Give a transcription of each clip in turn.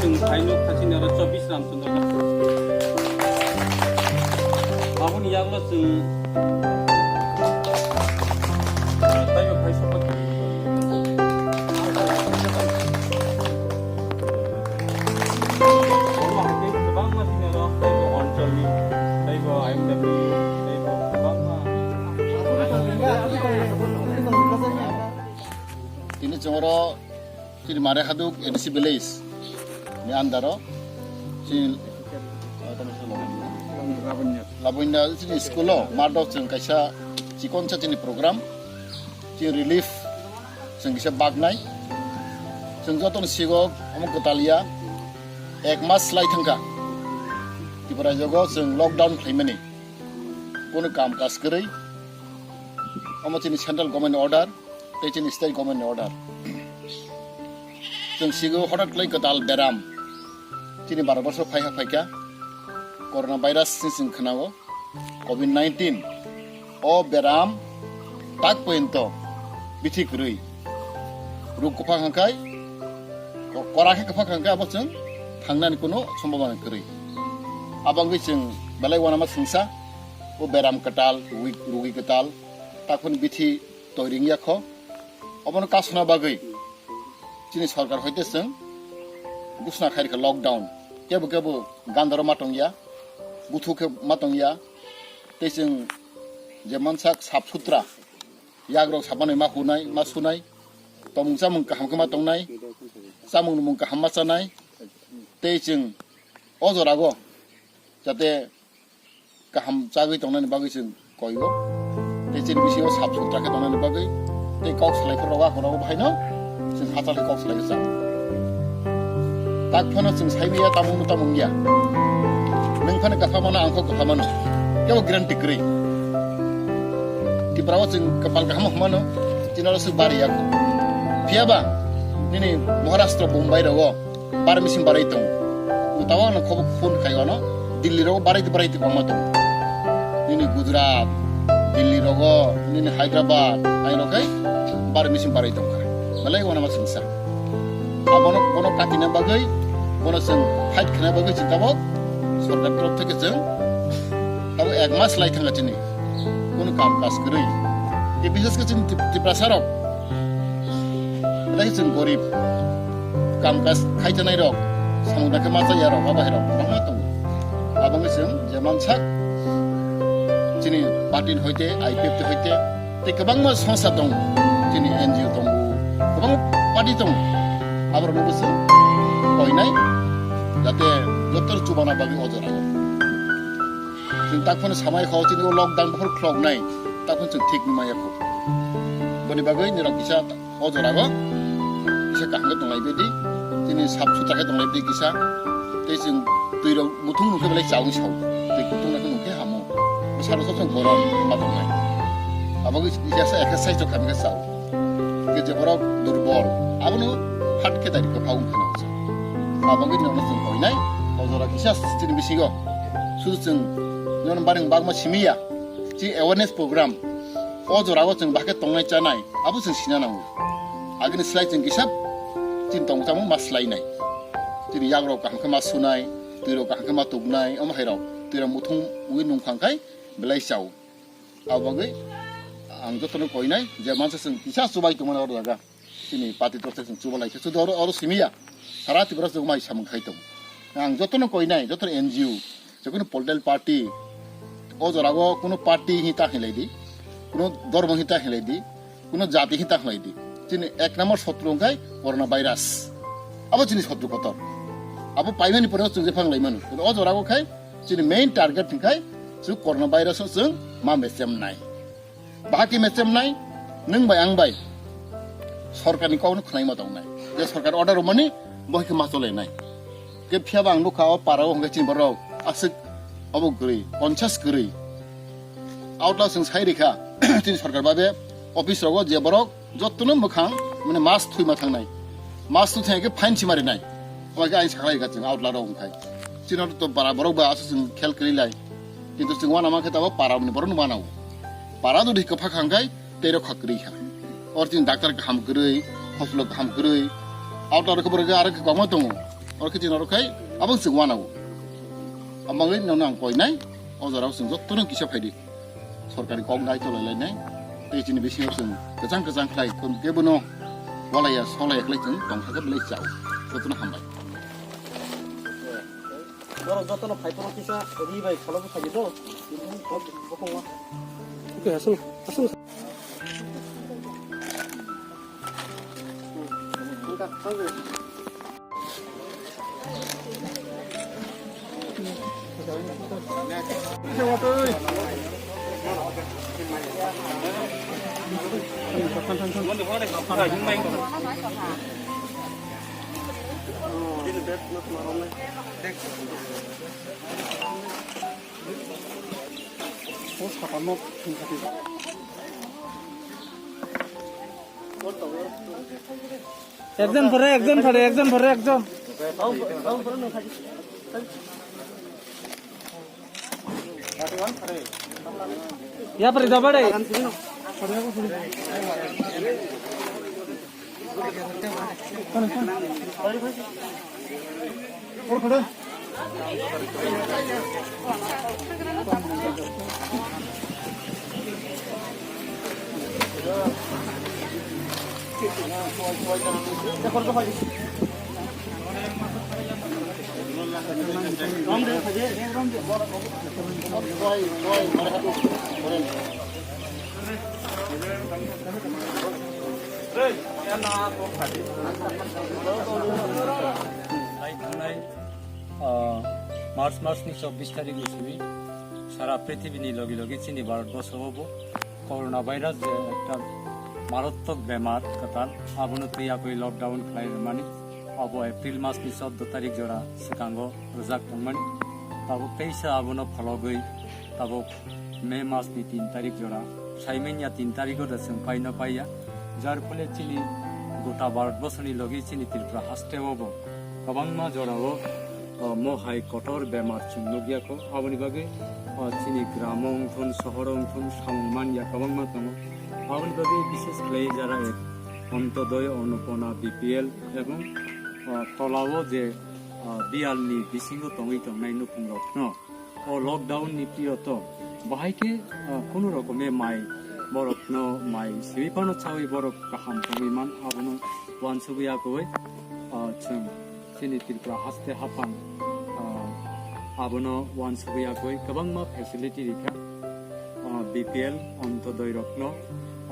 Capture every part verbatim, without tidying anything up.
Chwng phaino khachini oro chobbish Ramchandra. Aboni yagulo chwng taibo phai sopo. Omo hai tei kwbangma chini oro taibo oncholni, taibo I M W, taibo kwbangma. Tini chwng oro Chini Mare Haduk A D C village ni under o chini Labunya chini school o Mardok chwng kaisa chikonsa chini program, chini relief chwng kisa baknai. Chwng joto ni sigo omo kwtal ya ek mas lai thangkha Tripura jogo chwng lockdown khlaimani, kunu kam kaj kwrwi. Omo chini central government ni order tei chini state government ni order. Chwng sigo hotat khlai kwtal beram chini baro borsor phaiha phaikha, corona virus ni chwng khwnao, covid nineteen. O beram tak poyonto bithi kwrwi, ruk kwphang hangkai, kora khe kwphang hangkai, abo chwng thangnani kunu sombhabona kwrwi. Abo wngwi chwng belai uanama chwngsa, o beram kwtal, rugi, rugi kwtal, takhun bithi toiring yakho. Obono kasuna bagwi chini sorkar hoite chwng gusna khairikha lockdown. Kebo kebo gandaro ma tongya, buthu khe ma tongya. Tei chwng je mansak sap sutra, yagrok sabanwi ma hunai, ma sunai, tomung chamung kaham khe ma tongnai, chamung numung kaham ma chanai. Tei chwng o jorago jate kaham chagwi tongnani bagwi chwng koigo. Tei chini bisingo sap sutra khe tongnani bagwi tei kok salai phuru rogo, ako rogo bahaino chwng hachal khe kok salai khe chang. Tak phano chwng sai maya tamung no tamung ya. Nwng phano kwpha mano, ang kho kwpha mano. Kebo guarantee kwrwi. Tripura o chwng kwpal kaham hwnmano, chini oro swk bari ya. Phiya ba nini Maharashtra, Bombay rogo bar machine barai tongo. Tabok ano khobok phone khai wano Delhi rogo barai barai twi kwbangma tongo. Nini Gujarat, Delhi rogo, nini Hyderabad, ai rok khai bar machine barai tongkha. Belai wana ma singsa. Abono bono katina bagwi, bono chwng fight khna bagwi chwng tabok sorkar torof theke chwng tabok ek mas lai thangkha chini. Kunu kam kaj kwrwi. Tei bishes khe chini Tip-, Tiprasa rok. Belai chwng gorib. Kam kaj khai chanai rok, samung dakhe ma chaya rok, abo hai rok kwbangma tongo. Abo wngwi chwng je mansak chini party ni hoite, I P F T hoite, tei kwbangma songsa tongo, chini N G O tongo, kwbangma party tongo. Aborok no bo chwng koinai, jate joto chubana bagwi o jora o. Chwng tak phano samai kho, chini o lockdown buphuru khloknai, tak phano chwng thik nung maya kho. Boni bagwi nirok kisa o jora o kisa kaham khe tonglai bedi, chini sap sutra khe tonglai bedi kisa, tei chwng twi rok muthung nung khe belai chawng sao, twi kutung nung khe hamo. Bwsarok sob sob borom ma tongnai. Abo khe kisa exercise rok khamkhe chao. Khe je borok durbol, abono phat khe dari kwphang wngkha nang. Abo khe nono chwng koinai, o jora kisa chini bisingo. Sudu chwng nono baring bagma simi ya. Chi awareness program. O jora o chwng bahai khe tongnai chanai, abo chwng sina nango. Agini slai chwng kisa chini tong chamung ma slai nai. Chini yak rok kaham khe ma sunai, twi rok kaham khe ma tubnai, omo hai rok. Twi rok muthung wi nung phang khai belai chao. Abo bagwi ang jotono koinai je mansa chwng kisa chubai tongmani oro jaga. Chini party torof se chwng chuba lai khe, sudu oro, oro simi ya. Sara Tripura chwng mai samung khai tongo. Ang jotono koinai, joto N G O, je kunu political party, o jora o kunu party hinta hinlai di, kunu dhormo hinta hinlai di, kunu jati hinta hinlai di. Chini ek number sotru hwnkhe corona virus. Abo chini sotru kotor. Abo paimani pore chwng jephang lai mano. O jora o khai chini main target hwnkhe chwng corona virus o chwng ma mechem nai. Bahai khe mechem nai, nwng bai ang bai sorkarni kokno khwnaima tongnai. Je sorkar order rwmani, bo hai khe ma chole nai. Khe phiya ba ang nukha o para o hwnkhe chini borok aswk obo kwrwi, conscious kwrwi. Outlaw chwng sai rikha, chini sorkar babe office rogo je borok jotono mwkhang mane mask thwima thangnai. Mask thwi thangya khe fine sima rinai. Omo khe ain sakhlai rikha chwng outlaw rok hwnkhe. Chini to para borok ba aswk chwng khel kwrwi lai. Kintu chwng uanama khe tabok para ni borok no uanao. Para jodi kwphak hangkai tei rok kha kwrwi kha. Or chini doctor kaham kwrwi, hospital kaham kwrwi. Outlaw rok borok aro khe kwbangma tongo. Oro khe chini oro khai abo chwng uanao. Abangwi nono ang koinai, o jorao chwng jotono kisa phaidi. Sorkari kok nai tolai lainai. Tei chini bisingo chwng kwchang kwchang khlai, kebono walaiya solaiya khlai chwng tongthaka belai chao. Jotono hambai. Borok jotono phai phano kisa ri bai kholobo phai do. Bokong wa. Oke, asal, asal. Ekjon pore, ekjon pore, ekjon pore, ekjon. Ya pore, jabade. Lai thangnai, ah, March masni chobbish tarikni simi sara prithibini logi logi chini Bharatborsho o bo corona virus je ekta marattok bemar kwtal, abono twi yakwi lockdown khlai rwmani, abo April masni chordo tarik jora swkango rwjak tongmani. Tabuk teisa abono phologwi tabuk May masni tin tarik jora, saimanya tin tarigo da chwng paino paiya, jar phole chini gota Bharatborsoni logi chini Tripura hasteo bo kwbangma jorao, o, mohai kotor bemar chwng nukya kho. Aboni bagwi, o, chini gramo wngthun, sohoro wngthun, samung manya kwbangma tongo. Aboni bagwi bishes khlai jara ek Antyodoi, Annapurna, B P L ebong, o, tolao je, o, biyalni bisingo tongwi tongnai nukhungrokno o lockdown ni period o bahai khe, ah, kunu rokome mai borokno mai simi phano chawi borok kaham tongwi man, abono uansugwi yakwi, ah, chwng chini Tripura haste haphang, ah, abono uansugwi yakwi kwbangma facility rikha, ah, B P L Antyodoi rokno,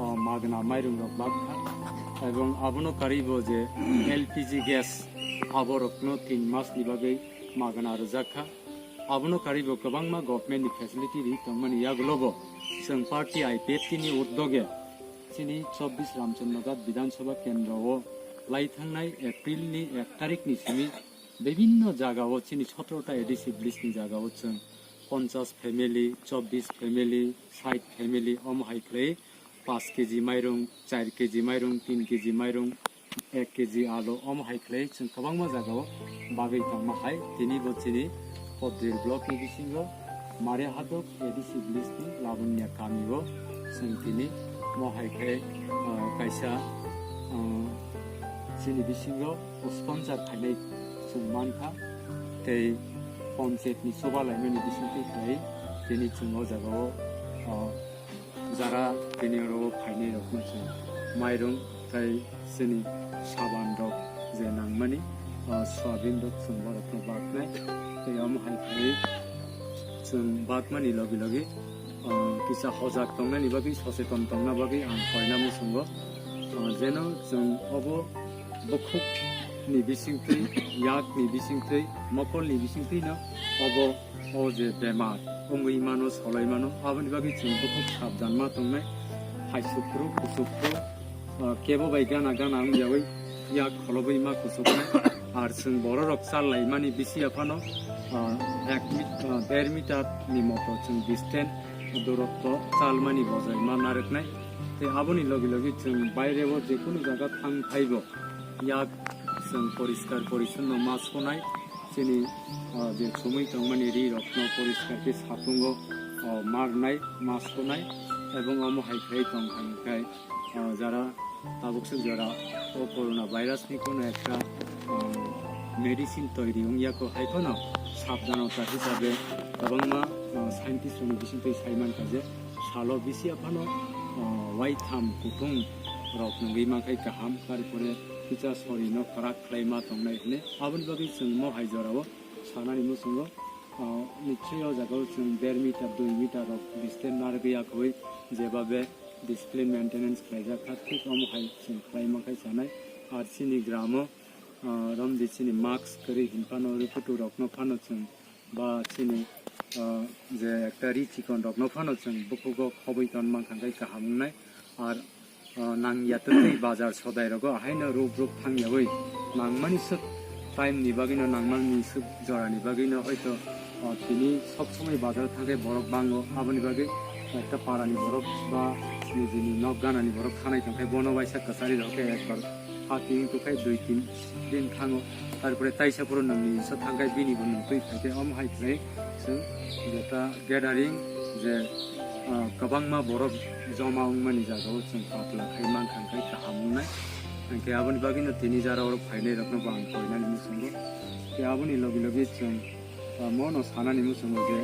ah, magna mairung rok bakha, ebong abono karibo je L P G gas aborokno tin mas ni bagwi magna rwjakha. Abono karibo kwbangma government ni facility ri tongmani yagulobo chwng party I P F T ni uddoge chini chobbish Ramchandra Ghat Bidhan Sabha kendro o lai thangnai April ni ek tarik ni simi bibinno jaga o chini sotro ta A D C village ni jaga o chwng ponchash family, chobbish family, sait family omo hai khlai paanch K G mairung, char K G mairung, tin K G mairung, ek K G alu, omo hai khlai chwng kwbangma jagao bagwi tongma hai. Tini bo chini Podrel block ni bisingo Mare Hadok A D C village ni Labunya kami o chwng tini mo hai khe, ah, kaisa, ah, chini bisingo sponsor khainai chwng mankha, tei panchayat ni chuba laimani bisingtwi khlai tini chwng o jagao, ah, jara tini oro phainai rokno chwng mairung tei chini saban rok je nangmani, ah, soyabin rok chwng borokno baknai. Tei omo hai khlai chwng bakmani logi logi, ah, kisa hojak tongnani bagwi, soseton tongna bagwi ang koina muchungo. Ah, jeno chwng obo bukhuk ni bisingtwi, yak ni bisingtwi, mokol ni bisingtwi no obo o je bemar wngwi mano, solai mano, aboni bagwi chwng bukhuk sabdan ma tongnai. Hai sukru, kusukru, ah, kebo bai gana gana wngyawi yak kholobwi ma kusuknai. Ar chwng bororok chal laimani bisi aphano, ah, ek mit-, ah, der meter ni moto chwng distance durotto chalmani bojai ma narwknai. Tei aboni logi logi chwng baireo jekunu jaga thang phaibo yak chwng poriskar porisonno ma sonai, chini, ah, je chumui tongmani ri rokno poriskar khe satungo, ah, marnai, ma sonai, ebong omo hai khlai tong kha hwnkhe, ah, jara tabuk swk jora o corona virus ni kono ekta, ah, medicine toiri wngya kho, hai phano sabdanota hisabe kwbangma, ah, scientist rokni bisingtwi sai mankha je salo bisi aphano, ah, waitham kuthung rok nungwi mankhai kaham, tarpore kisa sorino kwrak khlai ma tongnai hwnwi. Aboni bagwi chwng mo hai jorao sanani muchungo, ah, nichoi o jagao chwng der meter, dui meter rok distance narwgwi akhoi jebabe discipline maintenance khlaijak kha, thik omo hai chwng khlai mankhai sanai. Ar chini gramo, ah, romdi chini mask kwrwi hinphano, rwphutu rokno phano chwng ba chini, ah, je ekta ri chikon rokno phano chwng bukhugo khobwi ton mankha khe kaham wngnai. Ar, ah, nangya twtwi bazar sodai rogo ahaino ruk ruk thangyawi nangmani swk time ni bagwino, nangmani swk jora ni bagwino hoito, ah, tini sob somoi bazar thangkhe borok bango, aboni bagwi ekta para ni borok ba nijini nok gana ni borok khanai tongkhe bono waisa kwchari rok khe ekbar ha tini tukhai dui tin din thango, tarpore taisa phuru nwngni iso thangkhai bini bo nwng twi phaikhe, omo hai khlai chwng jeta gathering je, ah, kwbangma borok joma wngmani jagao chwng patla khai mankha khe kaham wngnai. Hinkhe aboni bagwino tini jara oro phainai rokno bo ang koinani muchungo. Tei aboni logi logi chwng, ah, mono sanani muchungo je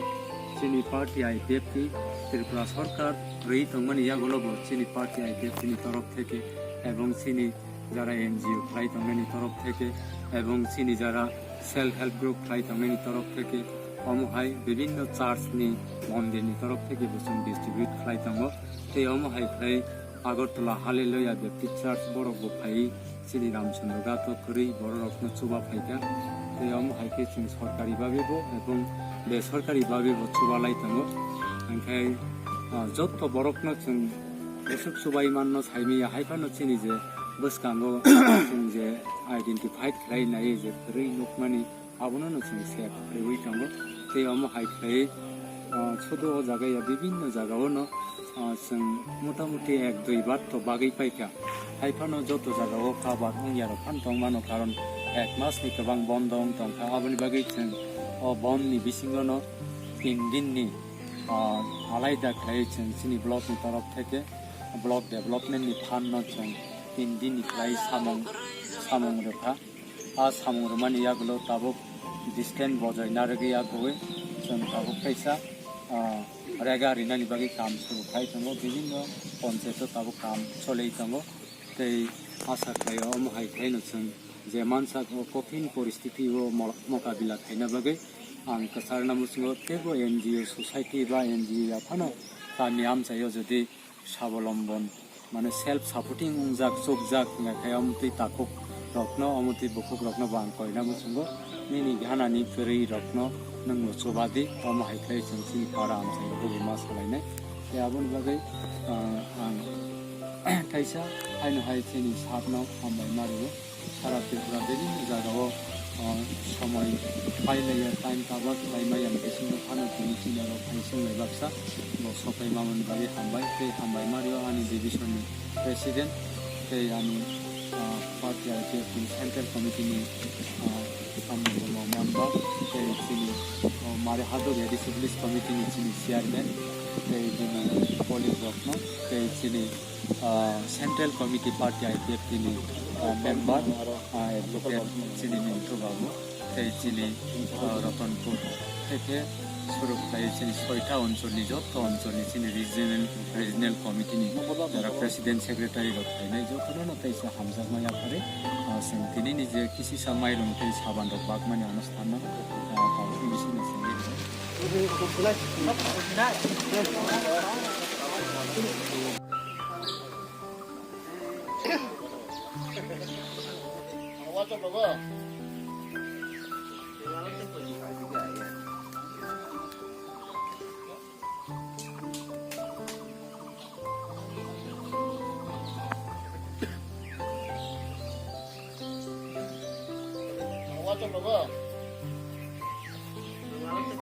chini party I P F T Tripura Sarkar rwi tongmani yagulo bo chini party I P F T ni torof theke ebong chini jara N G O khlai tongnani torof theke ebong chini jara self help group khlai tongnani torof theke omo hai bibinno church ni mondir ni torof theke bo chwng distribute khlai tongo. Tei omo hai khlai Agartala Hallelujah Baptist Church borok bo phai chini Ramchandra Gato kwrwi borok rokno chuba phaikha. Tei omo hai khe chwng sorkari babe bo ebong besorkari babe bo chuba lai tongo. Hinkhe, ah, jotto borokno chwng bwswk chubai manno saimaya, hai phano chini je bwskango chwng je identified khlai nai je kwrwi nukmani, abono no chwng sep rwui tongo. Tei omo hai khlai, ah, sudu o jaga ya bibinno jaga o no, ah, chwng motamuti ek dui bar to bagwi paikha. Hai phano joto jaga o kabar wngya rok phano tongmano, karon ek mas ni kwbang bondo wng tongkha. Aboni bagwi chwng o bond ni bisingo no tin din ni, ah, alaida khlai chwng chini block ni torof theke block development ni fund no chwng tin din ni khlai samung, samung rwkha. A samung rwmani yagulo tabuk distance bojoi narwgwi yaguwi chwng tabuk kaisa, ah, rega rinani bagwi kam suru khai tongo, bibinno ponchayato tabuk kam choli tongo. Tei asa khlaio omo hai khlaino chwng je mansak o kothin poristiti o mo-, mokabila khaina bagwi ang kwcharna muchungo teibo N G O society ba N G O ya phano kami amchaio jodi swabolombon, mane self supporting wngjak, chukjak, wngya khe omo twi takhuk rokno, omo twi bukhuk rokno bo ang koina muchungo, nini ganani kwrwi rokno nwng bo chuba di, omo hai khlai chwng chini para amchaio kubui ma salainai. Tei aboni bagwi, ah, ang kaisa haino hai chini sakno hambai ma rwo. Sara Tripura bebak jagao, ah, somoi pailaiya, time cover khlaimaya, bisingo phano tini chini aro phaising bai baksa bo sopai mamani bagwi hambai, tei hambai mario ani division ni president, tei ani, ah, party I P F ni central committee ni, ah, samung member, tei chini, ah, Mare Hadok A D C village committee ni chini chairman, tei bini colleague rokno, tei chini ah, Central Committee Party I P F T ni, ah, member, ah, Advocate chini Mintu Babu, tei chini, ah, Ratanpur theke suru khlai chini soita onchol ni, jotto onchol ni chini regional, regional committee ni jara president secretary rok khlainai jotono no kaisa hamjakma yaphari, ah, chwng tini ni je kisisa mairung tei saban rok bakmani ano thanno, ah, tabuk ni bisingo chwngwi rw.